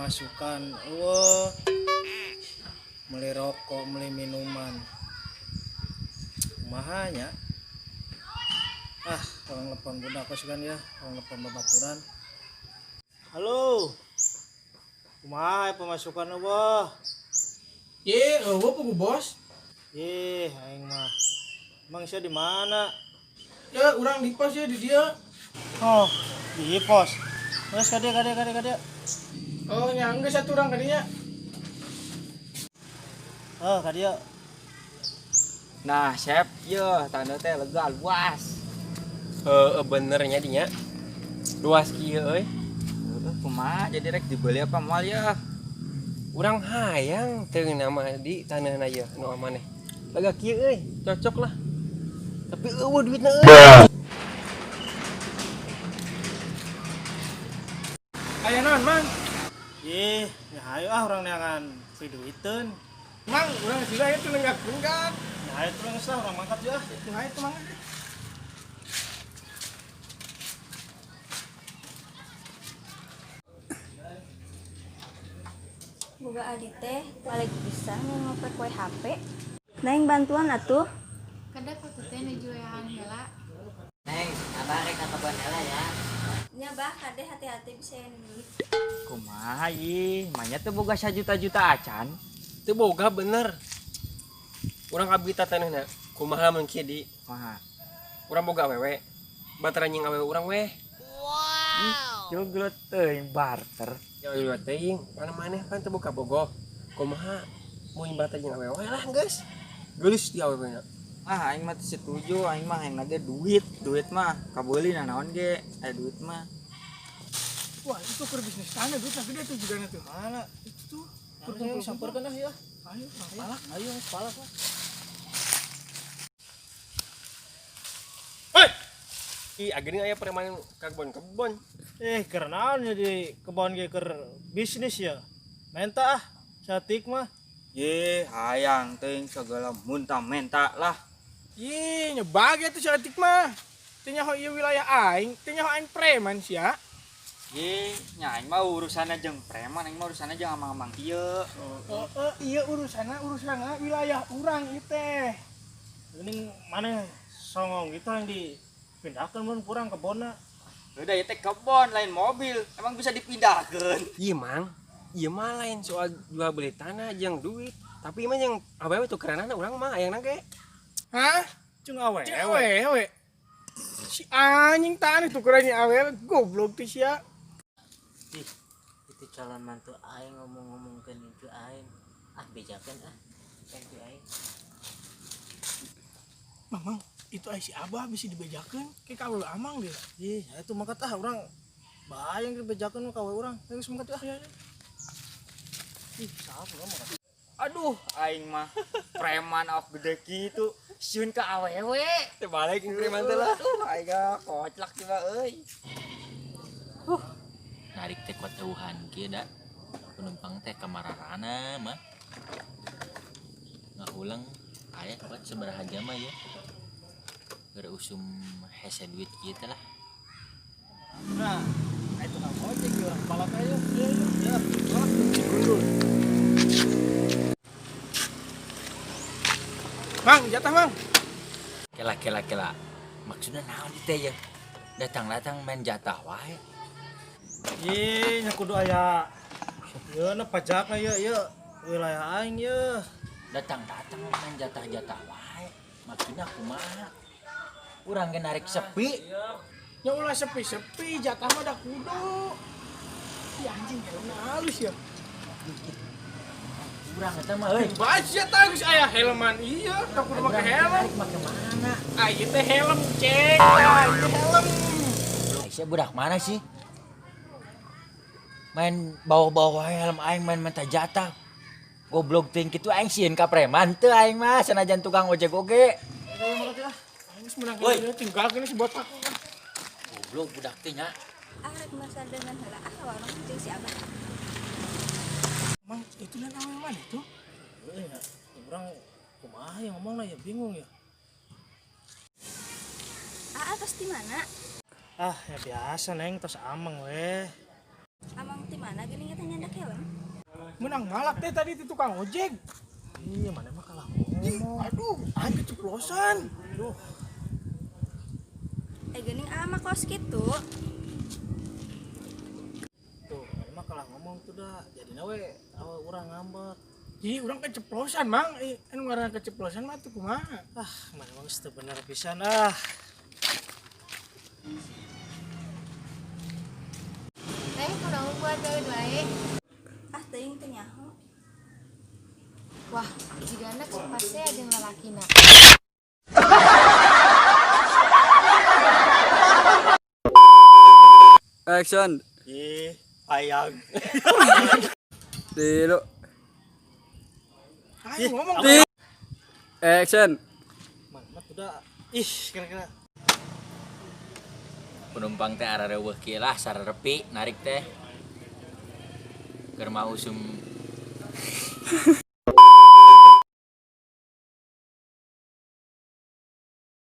Pemasukan euweuh. Beli rokok, beli minuman. Kumaha nya? Ah, urang telepon budak kan ya, urang telepon babaturan. Halo. Kumaha pemasukan euweuh? Ye, euweuh pugu bos. Ih, aing mah. Emang sia di mana? Ya, urang di pos ya di dia. Oh, di pos. Geus ka dieu, ka dieu, ka dieu, ka dieu. Oh, nya geus satu urang ka dinya. Oh, ka dieu. Nah, Sep, ye tanah teh lega luas. Heeh, bener nya dinya. Luas kieu euy. Heeh, kumaha jadi rek dibeli apa moal ya? Urang hayang teu nama di tanahna ieu nu maneh. Lega kieu euy, cocok lah. Tapi eueuh duitna euy. Aya naon, Mang? Ih, nya hayu ah urang neangan piduiteun. Mang, urang sila itu nenggak-nenggak. Nya hayu tuh geus lah urang mangkat ya. Hayu tuh, Mang. Boga adi teh balik bisa ngopek we HP. Neng bantuan atuh. Kedap atuh teh nuju wean heula. Neng, abah rek ka kebon heula ya. Nya bah kade hati-hati bisa yang duit. Kumaha ih, manya teu boga sajuta-juta acan. Teu boga bener. Urang kabita tanahna. Kumaha mun kieu di? Kumaha? Urang boga awewe. Bataran jeung awewe urang weh. Joglot teuing barter. Ya udah teuing, mana maneh pan teu boga bogoh. Kumaha mun barter jeung awewe lah geus. Geulis di awewe na. Ah, aing mah teu setuju, aing mah hayang ge duit, duit mah kabeuli naon ge, aya duit mah. Wah, itu keur bisnis tanah duitna gede tuh jigana tuh. Mana? Itu tuh. Ayo sampeurkeun ah ya. Ayo, urang palak. Ayo geus palak lah. Hei. Ih, ageung aya preman ka kebon-kebon. Eh, keur naon ya di kebon ge keur bisnis ya. Menta ah, satik mah. Ye, hayang teuing segala muntah-menta lah. Ih, nyebag atuh si Atik mah. Teu nyaho ieu wilayah aing, teu nyaho aing preman sia. Ye, nya aing mah urusanna jeung preman, aing mah urusanna jeung amang-amang ieu. Oh, iya urusanna urusanna wilayah urang ieu teh. Ini mana songong gitu yang dipindahkan mun kurang kebonna. Udah ieu teh kebon lain mobil, emang bisa dipindahkeun. Iya mang, iya mah lain soal jual beli tanah jeung duit. Tapi mah yang awewe tukeranana urang mah hayangna ge. Hah? Jeung awewe. Cing awewe. Si anjing tanah tukeran awewe goblok teh sia. Ih, itu calon mantu aing ngomong-ngomongkeun incu aing. Ah, bejakeun ah. Incu aing. Mang, mang, itu ai si Abah bisa dibejakeun ke kawe amang deh. Ih, itu mangkat ah urang. Bayang dibejakeun mah kawe urang. Geus mangkat ah. Ih, saha urang mangkat. Aduh, aing mah preman awak gede kitu, sieun ka awewe. Teu balik jeung preman teh lah. Aduh, aing mah koclak coba euy. Narik teh kuat eueuhan kieu da. Penumpang teh kamararana mah. Ngahulang aya kuat sabaraha jam mah ya. Keur usum hese duit kieu teh lah. Nah, itu tukang ojek ya urang palak aja. Ya, ya. Mang, jatah mang. Kela kela kela. Maksudna naon ieu teh ya? Datang-datang main jatah wae. Ih, nya kudu aya. Ieu na pajakna ieu ieu wilayah aing ieu. Datang-datang main jatah-jatah wae. Maksudna kumaha? Urang ge narik sepi. Nya ulah sepi-sepi, jatah mah da kudu. Ih, anjing helmna halus ya. Urang eta mah euy. Baca jatah geus aya helman iya, da kudu make helm. Narik make mana? Ah, ieu teh helm cek. Ah, ieu helm. Aisyah budak mana sih? Main bawa-bawa helm aing main minta jatah. Goblok teuing kitu aing sieun ka preman teu aing mah sanajan tukang ojek oge. Aing geus meunang Woi. ieu tinggalkeun si botak. Goblok budak teh nya. Ah rek masa dengan heula ah warung jeung si Abah. Mang, itu lain awewe mana itu? Euy, nya urang kumaha ya ngomongna ya bingung ya. Ah, tos di mana? Ah, ya biasa neng tos ameng weh. Amang ti mana geuning eta nyandak helm? Menang malak teh tadi ti tukang ojek. Iya, maneh mah kalah Ih, ngomong. aduh, aing keceplosan. Duh, Eh geuning ama kos kitu. tuh, maneh mah kalah ngomong tuh dah. Jadina we awe urang ngambek. Ih, urang keceplosan, Mang. Eh, anu ngaranna keceplosan mah tuh kumaha? Ah, maneh mah geus teu bener pisan ah. Teh kunaon buat gawe wae. Ah teuing teu nyaho. Wah, jigana pasti jeung lalakina. Action. Ih, hayang. Tilu. Aing ngomong Action. Maneh mah tuh dah. Ih, kira-kira Penumpang teh arareuweuh kieu lah sarerepi narik teh. Keur mah usum.